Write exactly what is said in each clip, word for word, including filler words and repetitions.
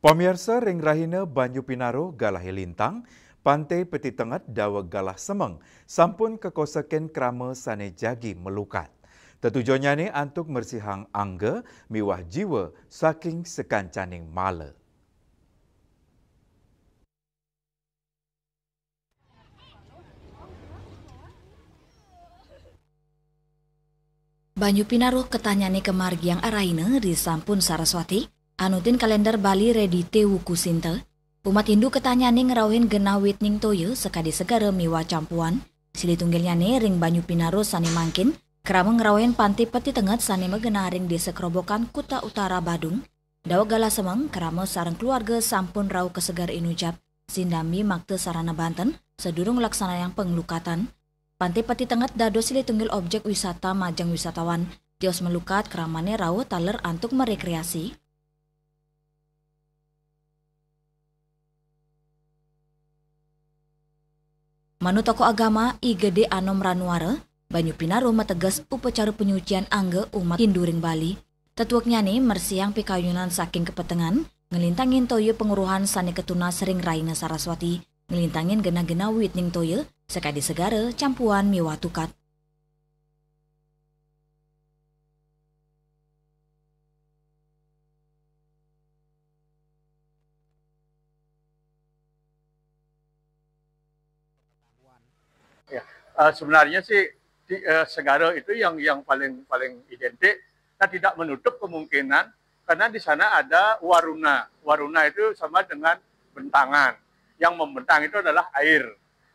Pamiarsa, ring rahina Banyu Pinaruh galahé lintang, Pantai Peti Tenget daweg galah semeng sampun kakosekin krama sané jagi malukat. Tetujonnyané antuk mersihang angga miwah jiwa saking sakancaning mala. Banyu Pinaruh ketannyané kamargiang arahina ri sampun Saraswati, anutin kalénder Bali Redite Wuku Sinta. Umat Hindu ketannyané ngrauhin genah witning toya sakadi segara miwah campuan. Silih tunggilnyané ring Banyu Pinaruh sané mangkin, krama ngrauhin Pantai Peti Tenget sané magenah ring Désa Kerobokan, Kuta Utara, Badung. Daweg galah semeng, krama sareng keluarga sampun rauh ka Segara Inujab, sindambi makta sarana banten, sadurung nglaksanayang panglukatan. Pantai Peti Tenget dados silih tunggil objek wisata majeng wisatawan. Tios malukat kramané rauh taler antuk marekreasi. Manut tokoh agama, I Gedé Anom Ranuara, Banyu Pinaruh mateges upacara panyucian angga umat Hindu ring Bali. Tetueknyané mersihang pikayunan saking kapetengan, nglintangin toya pangruhan sané katunas ring rahina Saraswati, nglintangin genah-genah witning toya, sakadi segara, campuan miwah tukat. Ya, eh, sebenarnya sih di, eh, segara itu yang yang paling paling identik. Kita tidak menutup kemungkinan karena di sana ada waruna. Waruna itu sama dengan bentangan. Yang membentang itu adalah air.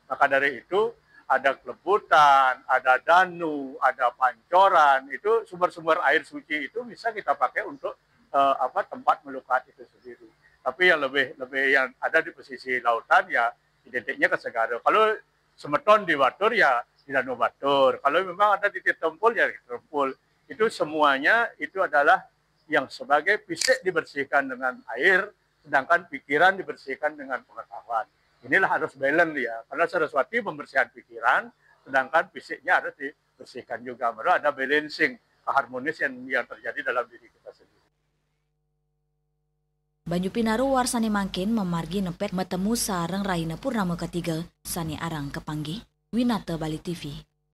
Maka dari itu ada Klebutan, ada Danu, ada Pancoran. Itu sumber-sumber air suci itu bisa kita pakai untuk, eh, apa, tempat melukat itu sendiri. Tapi yang lebih lebih yang ada di pesisir lautan ya identiknya ke segara. Kalau semeton di Batur ya di Danau Batur. Kalau memang ada di Tirta Empul ya di Tirta Empul. Itu semuanya itu adalah yang sebagai fisik dibersihkan dengan air, sedangkan pikiran dibersihkan dengan pengetahuan. Inilah harus balance ya, karena Saraswati membersihkan pikiran, sedangkan fisiknya harus dibersihkan juga. Baru ada balancing, harmonis yang yang terjadi dalam diri kita sendiri. Banyu Pinaruh warsané mangkin mamargi nepet matemu sareng rahina purnama katiga sané arang kapanggih. Winata Bali T V.